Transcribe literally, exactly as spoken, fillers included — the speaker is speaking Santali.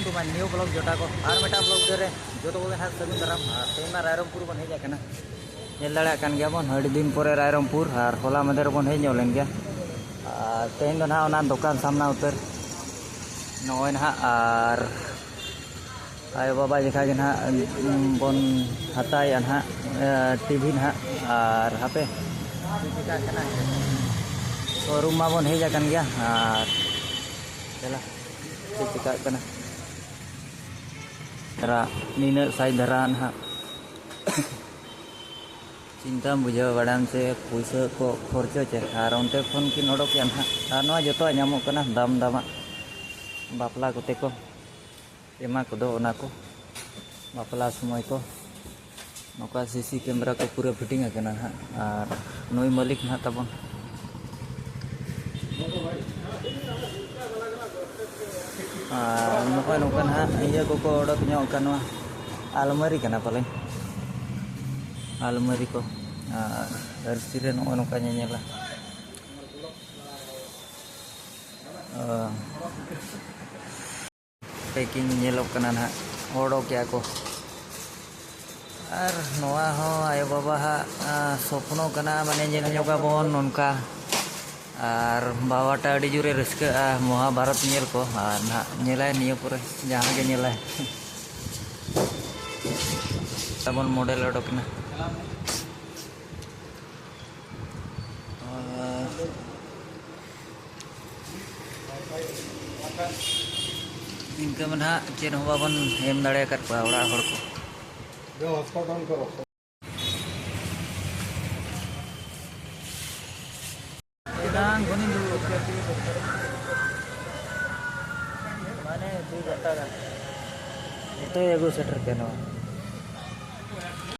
ᱛᱩᱢᱟ ᱱᱤᱭᱩ ᱵᱞᱚᱜ ᱡᱚᱴᱟ ᱠᱚ ᱟᱨ ᱢᱤᱫᱴᱟᱝ ᱵᱞᱚᱜ ᱨᱮ ᱡᱚᱛᱚ ᱠᱚᱜᱮ ᱦᱟᱸᱜ ᱥᱟᱹᱜᱩᱱ ᱫᱟᱨᱟᱢ᱾ ᱟᱨ ᱛᱮᱦᱮᱧ ᱢᱟ ᱨᱟᱭᱨᱚᱝᱯᱩᱨ ᱵᱚᱱ ᱦᱮᱡ ᱟᱠᱟᱱᱟ, ᱧᱮᱞ ᱫᱟᱲᱮᱭᱟᱜ ᱠᱟᱱ ᱜᱮᱭᱟ ᱵᱚᱱ ᱟᱹᱰᱤ ᱫᱤᱱ ᱯᱚᱨᱮ ᱨᱟᱭᱨᱚᱝᱯᱩᱨ, ᱟᱨ ᱦᱚᱞᱟ ᱢᱟᱫᱷᱮᱨ ᱵᱚᱱ ᱦᱮᱡ ᱧᱚᱜ ᱞᱮᱱ ᱜᱮᱭᱟ᱾ ᱟᱨ ᱛᱮᱦᱮᱧ ᱫᱚ ᱱᱟᱦᱟᱜ ᱚᱱᱟ ᱫᱚᱠᱟᱱ ᱥᱟᱢᱱᱟ ᱩᱛᱟᱹᱨ ᱱᱚᱜᱼᱚᱭ ᱱᱟᱦᱟᱜ, ᱟᱨ ᱟᱭᱳᱼᱵᱟᱵᱟ ᱡᱮᱠᱷᱟ ᱜᱮ ᱱᱟᱦᱟᱜ, ᱩᱸ, ᱵᱚᱱ ᱦᱟᱛᱟᱣᱮᱜᱼᱟ ᱱᱟᱦᱟᱜ, ᱮ, ᱴᱤᱵᱷᱤ ᱱᱟᱦᱟᱜ᱾ ᱟᱨ ᱦᱟᱯᱮ ᱪᱮᱫ ᱪᱤᱠᱟᱹᱜ ᱠᱟᱱᱟ, ᱥᱳᱨᱩᱢ ᱢᱟᱵᱚᱱ ᱦᱮᱡ ᱟᱠᱟᱱ ᱜᱮᱭᱟ᱾ ᱟᱨ ᱪᱟᱞᱟ ᱪᱮᱫ ᱪᱤᱠᱟᱹᱜ ᱠᱟᱱᱟ᱾ ᱫᱷᱟᱨᱟ, ᱱᱤᱱᱟᱹᱜ ᱥᱟᱭ ᱫᱷᱟᱨᱟ ᱱᱟᱦᱟᱜ᱾ ᱪᱤᱱᱛᱟᱢ ᱵᱩᱡᱷᱟᱹᱣ ᱵᱟᱲᱟᱭᱟᱢ ᱥᱮ ᱯᱩᱭᱥᱟᱹ ᱠᱚ ᱠᱷᱚᱨᱪᱚ ᱪᱮᱫ, ᱟᱨ ᱚᱱᱛᱮ ᱠᱷᱚᱱ ᱠᱤᱱ ᱚᱰᱚᱠᱮᱜᱼᱟ ᱱᱟᱦᱟᱜ᱾ ᱟᱨ ᱱᱚᱣᱟ ᱡᱚᱛᱚᱣᱟᱜ ᱧᱟᱢᱚᱜ ᱠᱟᱱᱟ ᱫᱟᱢ ᱫᱟᱢᱟᱜ, ᱵᱟᱯᱞᱟ ᱠᱚᱛᱮ ᱠᱚ ᱮᱢᱟ ᱠᱚᱫᱚ ᱚᱱᱟ ᱠᱚ, ᱵᱟᱯᱞᱟ ᱥᱚᱢᱚᱭ ᱠᱚ᱾ ᱱᱚᱝᱠᱟ ᱥᱤᱥᱤ ᱠᱮᱢᱮᱨᱟ ᱠᱚ ᱯᱩᱨᱟᱹ ᱯᱷᱤᱴᱤᱝ ᱟᱠᱟᱱᱟ ᱱᱟᱦᱟᱜ᱾ ᱟᱨ ᱱᱩᱭ ᱢᱟᱹᱞᱤᱠ ᱱᱟᱦᱟᱜ ᱛᱟᱵᱚᱱ᱾ ᱟᱨ ᱱᱚᱜᱼᱚᱭ ᱱᱚᱝᱠᱟ ᱱᱟᱦᱟᱜ ᱤᱭᱟᱹ ᱠᱚᱠᱚ ᱚᱰᱚᱠ ᱧᱚᱜ ᱠᱟᱱ, ᱱᱚᱣᱟ ᱟᱞᱢᱟᱨᱤ ᱠᱟᱱᱟ ᱯᱟᱞᱮᱱ, ᱟᱞᱢᱟᱨᱤ ᱠᱚ᱾ ᱟᱨ ᱟᱹᱨᱥᱤ ᱨᱮ ᱱᱚᱜᱼᱚᱭ ᱱᱚᱝᱠᱟ ᱧᱮᱧᱮᱞᱟ᱾ ᱚ᱾ ᱯᱮᱠᱤᱝ ᱧᱮᱞᱚᱜ ᱠᱟᱱᱟ ᱱᱟᱦᱟᱜ, ᱚᱰᱚᱠᱮᱜᱼᱟ ᱠᱚ᱾ ᱟᱨ ᱱᱚᱣᱟ ᱦᱚᱸ ᱟᱭᱳᱼᱵᱟᱵᱟ ᱦᱟᱜ, ᱟ, ᱥᱚᱯᱱᱚ ᱠᱟᱱᱟ, ᱢᱟᱱᱮ ᱧᱮᱞ ᱧᱚᱜᱟᱵᱚᱱ ᱱᱚᱝᱠᱟ᱾ ᱟᱨ ᱵᱟᱵᱟᱴᱟ ᱟᱹᱰᱤ ᱡᱳᱨᱮ ᱨᱟᱹᱥᱠᱟᱹᱜᱼᱟ ᱢᱚᱦᱟᱵᱷᱟᱨᱚᱛ ᱧᱮᱞ ᱠᱚ, ᱟᱨ ᱱᱟᱦᱟᱜ ᱧᱮᱞᱟᱭ ᱱᱤᱭᱟᱹ ᱯᱚᱨᱮ, ᱡᱟᱦᱟᱸ ᱜᱮ ᱧᱮᱞᱟᱭ᱾ ᱛᱟᱵᱚᱱ ᱢᱚᱰᱮᱞ ᱚᱰᱚᱠ ᱮᱱᱟ᱾ ᱟᱨ ᱤᱱᱠᱟᱹ ᱢᱟ ᱱᱟᱦᱟᱜ ᱪᱮᱫ ᱦᱚᱸ ᱵᱟᱵᱚᱱ ᱮᱢ ᱫᱟᱲᱮ ᱟᱠᱟᱫ ᱠᱚᱣᱟ ᱚᱲᱟᱜ ᱦᱚᱲ ᱠᱚ᱾ ᱮᱱᱟᱝ ᱠᱷᱚᱱᱤᱧ ᱫᱩᱲᱩᱵ ᱟᱠᱟᱱᱟ᱾ ᱢᱟᱱᱮ ᱫᱩ ᱜᱷᱚᱱᱴᱟ ᱜᱟᱱ᱾ ᱱᱤᱛᱚᱜ ᱟᱹᱜᱩ ᱥᱮᱴᱮᱨ ᱠᱮᱫ ᱱᱚᱣᱟ᱾